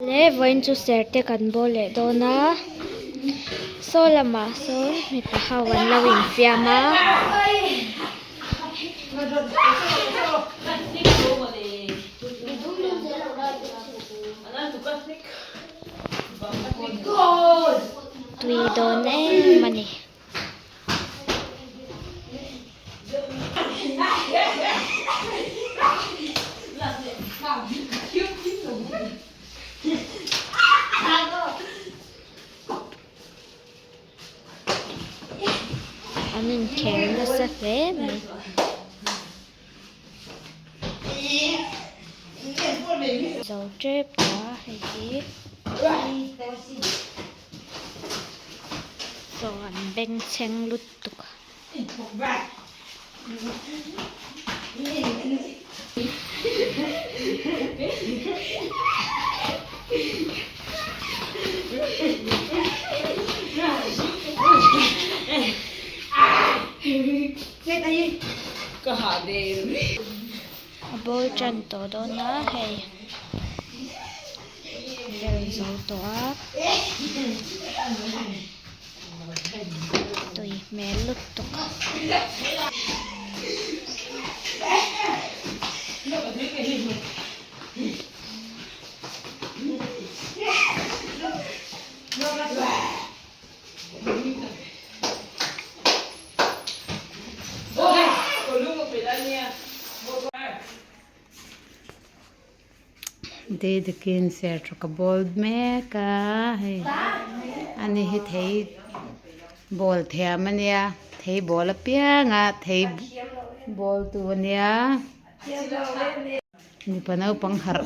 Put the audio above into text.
Le vawiin chu serte kan bawl leh dawn a saw lamah sawn mipa ho an lo infiam a. Tui dawn em a ni. An inkhel nasa hle mai. Zo tep ta hei hi. Chaw an bengchheng lutuk a. A bawl tan tawh dawn a hei. Bel zo tawh a tui hmel lutuk. Didikin serthlawk a bawl mek a hei ani hi thei bawl thiam a nia thei bawl apiang a thei bawl tu a nia mipa naupang harh.